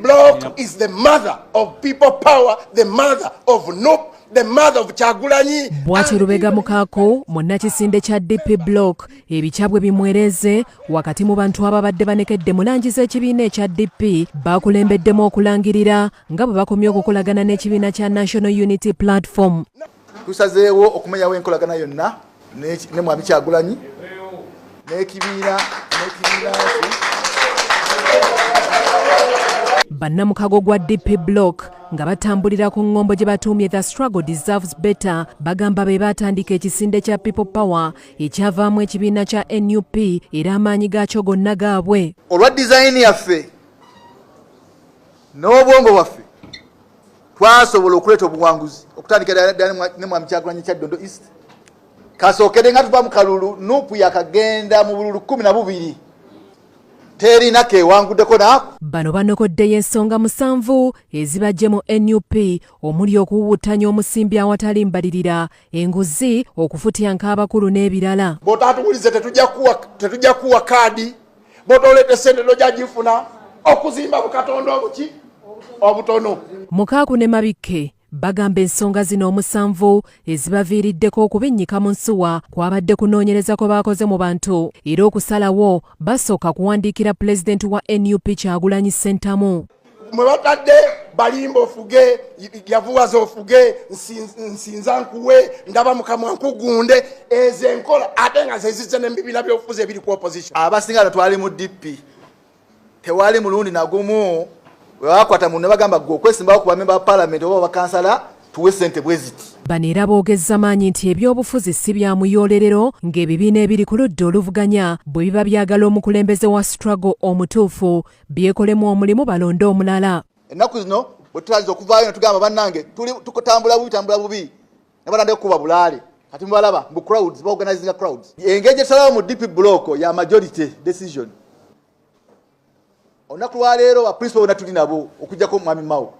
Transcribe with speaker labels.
Speaker 1: Block is the mother of people power, the mother of NUP, the mother of Kyagulanyi.
Speaker 2: Bw'atyo Lubega Mukaako munnakisinde kya DP Block ebikyabwe bimwereze wakati mu bantu ababadde banekedde mu langi z'ekibiina ekya DP bakulembeddemu okulangirira nga bwe bakomye okukolagana n'ekibiina kya National Unity Platform.
Speaker 3: Tusazeewo okumenyawo enkolagana yonna ne Mwami Kyagulanyi n'ekibiina n'ekibiina.
Speaker 2: Bannamukago gwa DP Block nga batambulira ku ng'ombo gye batuumye The Struggle Deserves Better bagamba be baatandika ekisinde kya People Power ekyavaamu ekibiina kya NUP era amaanyi gaakyo gonna gaabwe.
Speaker 3: Olwa dizayini yaffe n'obwongo bwaffe twasobola okuleeta obuwanguzi okutandika ddala ne Mwami Kyagulanyi Kyaddondo East. Kasookere nga tuva mu kalulu, NUP yakagenda mu bululu 12, terina kewanguddeko naako.
Speaker 2: Bano banokoddeyo ensonga 7 ezibajje mu NUP omuli okuwuwuttanya omusimbi awatali mbalirira, enguzi, okufutyanka abakulu n'ebirala.
Speaker 1: Bw'otaatuwulize tetujja kuwa kaadi, bw'otoleeta essente tojja gifuna, okuzimba bukatonda obuki obutono.
Speaker 2: Mukaaku ne Mabikke bagamba ensonga zino 7 ezibaviiriddeko okubinnyika mu nsuwa kwabadde kunoonyereza kwe baakoze mu bantu era okusalawo basooka kuwandiikira pulezidenti wa NUP Kyagulanyi Ssentamu.
Speaker 1: Mwe batadde balimba ofuge, yavuwaza ofuge, nsinza nkuwe, ndaba mukamwa nkugunde, ezo enkola ate nga ze zizze ne mu bibiina by'obufuzi ebiri ku opposition.
Speaker 3: Abasinga twali mu DP, tewali mulundi nagumu we bakwata mu ne bagamba gwe okwesimbawo ku bamemba ba parliament oba bakansala tuwe ssente bwe ziti.
Speaker 2: Bano era boogezza maanyi nti ebyobufuzi si bya muyoolerero ng'ebibiina ebiri ku ludda oluvuganya bwe biba byagala omukulembeze wa struggle omutuufu byekolemu omulimu balonde omulala.
Speaker 3: Ennaku zino bwe tutandise okuvaayo ne tugamba bannange tukutambula bubi, tambula bubi, ne batandika okukuba bulaale. Kati mubalaba mbu crowds, baorganizinga crowds. Engeri gye tusalawo mu DP block ya majority decision. Olunaku lwaleero ba principal bonna tuli nabo okuggyako Mwami Mao.